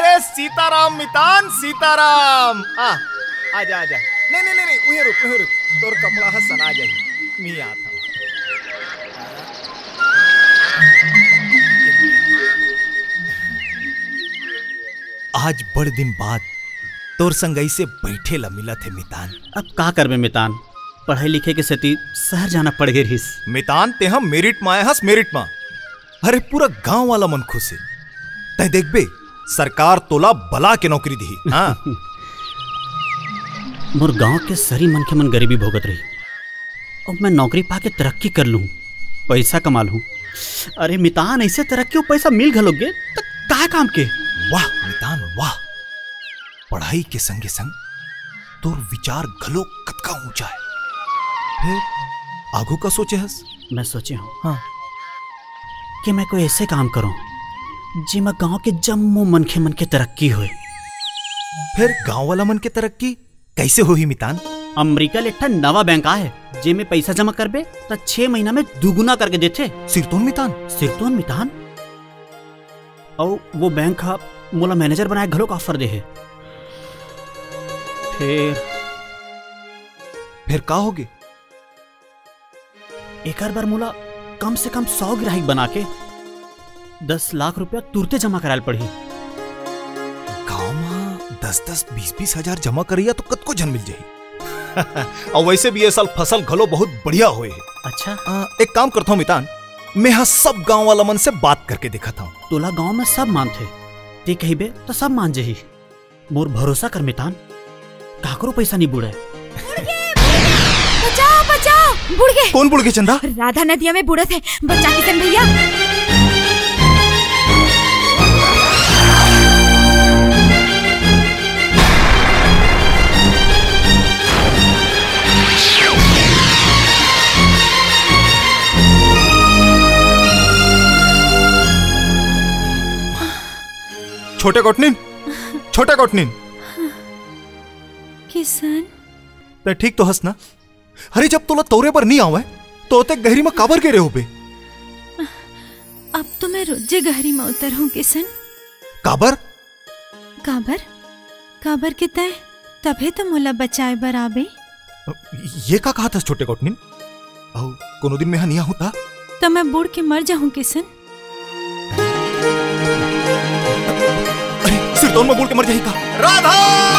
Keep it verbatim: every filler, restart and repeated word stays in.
ए, सीताराम मितान, सीताराम। आ, आजा, आजा। नहीं, नहीं, नहीं, नहीं, उहे रुक, उहे रुक। तोर कपड़ा ह सना जाही। मी आत हूँ। आज बड़ दिन बाद तोर संग ऐसे बैठे ला मिलत हे मितान। अब का करबे मितान, पढ़ाई लिखे के सेती शहर जाना पड़ गे रिहिस। मितान, ते ह मेरिट म आए हस, मेरिट म। अरे, पूरा गांव वाला मन खुश हे। तै देखबे, सरकार तोला बला के नौकरी दिही। हाँ। मोर गांव के सरी मनखे मन गरीबी भोगत रही, अब मैं नौकरी पाके तरक्की कर लूं, पैसा कमा लूं। अरे मितान, ऐसे तरक्की अउ पैसा मिल घलोक गे, त काय काम के? वाह मितान, वाह। पढ़ाई के संगे संग तोर विचार घलो कतका ऊंचा हे। फिर आगू का सोचे हस? मैं सोचे हूँ हाँ। कि मैं कोई ऐसे काम करूँ, जेमा गांव के जम्मो मनखे मन के तरक्की होए। फिर गांव वाला मन के तरक्की कैसे होही मितान? अमेरिका ले एक ठन नवा बैंक आए हे, जेमे पैसा जमा करबे, त छह महीना में दुगुना करके देथे। सिरतोन मितान? सिरतोन मितान। अउ वो बैंक ह मोला मैनेजर बनाए घलोक ऑफर दे हे। फिर फिर का होगे? एकर बर मोला कम से कम सौ गिराहक बना के दस लाख रुपया तुरते जमा करायल पड़ही। गांव म दस दस, बीस बीस हजार जमा करइया तो कतको झन मिल जाही। अउ वैसे भी ये साल फसल घलो बहुत बढ़िया होए हे। अच्छा। आ, एक काम करथौं मितान, मैं ह सब गांव वाला मन से बात करके देखत हौं। तोला गांव में सब मानथे, ते कहिबे त सब मान जही। मोर भरोसा कर मितान, काकरो पैसा नहीं बुड़े। बचाओ, बचाओ, बुड़ गे। कौन बुड़ गे चंदा? राधा नदिया में बुड़त हे, बचा किशन भैया। छोटे कोटनीन, छोटे कोटनीन। किशन। तै ठीक तो हस ना? अरे, जब तोला तौरे बर नहीं आवय, तो ओते गहरी में काबर गे रहे होबे? अब तो मैं रोजे गहरी में उतर हूँ, किशन। काबर? काबर? काबर के तै तभे तो मोला बचाए बर आबे। ये का कहा था छोटे कोटनीन? अउ कोनो दिन मैं ह नहीं आहूँ ता? त मैं बूड़ के मर जाहूँ, किशन। अरे, सिरतोन में बूड़ के मर जाही का? राधा!